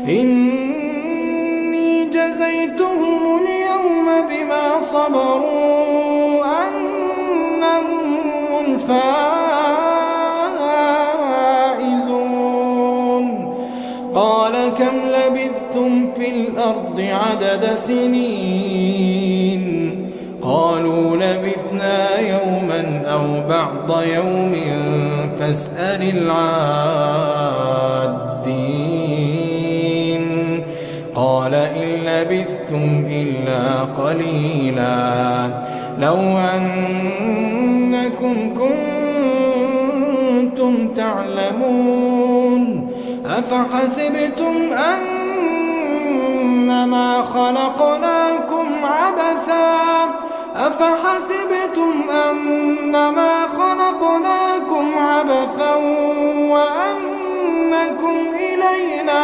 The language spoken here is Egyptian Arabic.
إني جزيتهم اليوم بما صبروا أنهم هم الفائزون. قال كم لبثتم في الأرض عدد سنين؟ قالوا لبثنا يوما أو بعض يوم فاسأل العادين. قال إن لبثتم إلا قليلا لو أنكم كنتم تعلمون. أفحسبتم أنما خلقناكم عبثا أفحسبتم أنما خلقناكم عبثا وأنكم إلينا